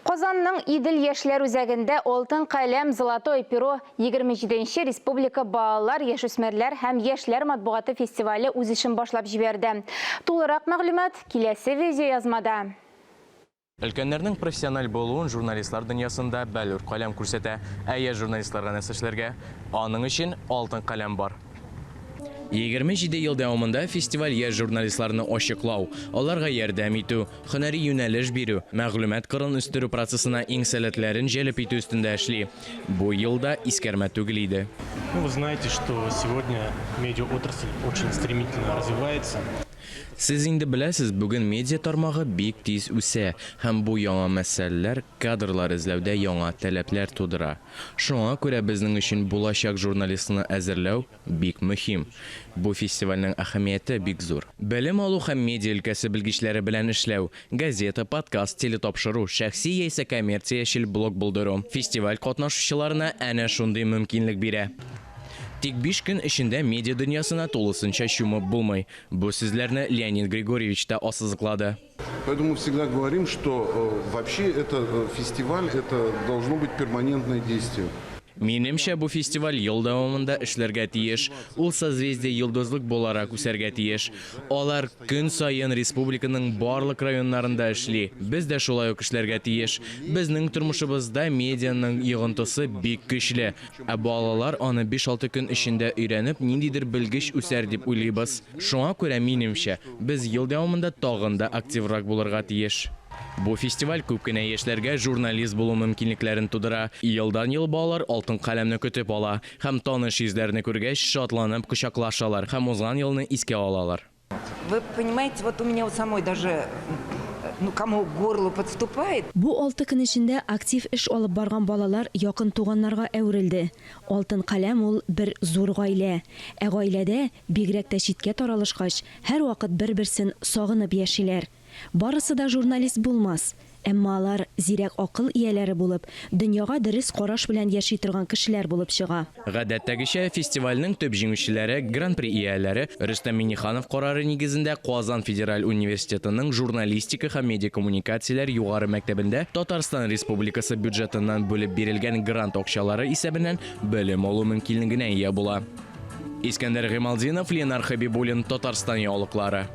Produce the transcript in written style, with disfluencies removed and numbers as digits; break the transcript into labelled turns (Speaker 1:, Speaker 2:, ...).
Speaker 1: Казанның Идел яшьләр үзәгендә Алтын каләм, Золотое перо, 27 нче республика балалар, яшүсмерләр һәм яшьләр матбугаты фестивале үз эшен башлап җибәрде. Тулырак мәгълүмат, киләсе видеоязмада.
Speaker 2: Өлкәннәрнең профессиональ булуын журналистлар дөньясында бәллүр каләм күрсәтә. Ә яшь журналистларга нәрсә эшләргә? Аның өчен алтын каләм бар. 27 ел дәвамында фестиваль яшь журналистларны ачыклау, аларга ярдәм итү, һөнәри юнәлеш бирү, мәгълүмат кырын үстерү процессына иң сәләтләрен җәлеп итү өстендә эшли. Бу ел да искәрмә түгел иде.
Speaker 3: Ну, вы знаете, что сегодня медиаотрасль очень стремительно развивается.
Speaker 2: Сез инде беләсез, бүген медиа тармагы бик тиз үсә һәм бу яңа мәсьәләләр, кадрлар эзләүдә яңа таләпләр тудыра. Шуңа күрә безнең өчен булачак журналистны әзерләү бик мөһим. Бу фестивальнең әһәмияте бик зур. Белем алу һәм медиа өлкәсе белгечләре белән эшләү, газета, подкаст, телетапшыру, шәхси яисә коммерциячел блог булдыру, фестиваль катнашучыларына әнә шундый мөмкинлек бирә. Тик биш көн эчендә медиа дөньясына тулысынча чумып булмый. Бу сүзләрне Леонид Григорьевич та ассызыклады.
Speaker 4: Поэтому мы всегда говорим, что вообще это фестиваль, это должно быть перманентное действие.
Speaker 2: Минемчә, бу фестиваль ел дәвамында эшләргә тиеш. Ул Созвездие-Йолдызлык буларак үсәргә тиеш. Алар көн саен республиканың барлык районнарында эшли. Без дә шулай ук эшләргә тиеш. Безнең тормышыбызда медианың йогынтысы бик көчле. Ә балалар аны биш-алты көн эчендә өйрәнеп, ниндидер белгеч үсәр дип уйлыйбыз. Шуңа күрә, минемчә, без ел дәвамында тагын да активрак булырга тиеш. Бу фестиваль күп кенә яшьләргә журналист булу мөмкинлекләрен тудыра. Елдан-ел балалар Алтын каләмне көтеп ала һәм таныш йөзләрне күргәч, шатланып кочаклашалар һәм узган елны искә алалар.
Speaker 5: Вы понимаете, вот у меня у самой даже, ну, комок к горлу подступает.
Speaker 6: Бу алты көн эчендә актив эш алып барган балалар якын туганнарга әверелде. Алтын каләм ул бер зур гаилә. Ә гаиләдә, бигрәк тә читкә таралышкач, һәрвакыт бер-берсен сагынып яшиләр. Барысы да журналист булмас, әмма алар зирәк акыл ияләре булып, дөньяга дөрес караш белән яши торган кешеләр булып чыга.
Speaker 2: Гадәттәгечә, фестивальнең төп җиңүчеләре, Гран-при ияләре Рөстәм Миңнеханов карары нигезендә Казан федераль университетының журналистика һәм медиакоммуникацияләр югары мәктәбендә Татарстан Республикасы бюджетыннан бүлеп бирелгән грант акчалары исәбеннән белем алу мөмкинлегенә ия була. Искәндәр Гыймалтдинов, Ленар Хәбибуллин, Татарстан яңалыклары.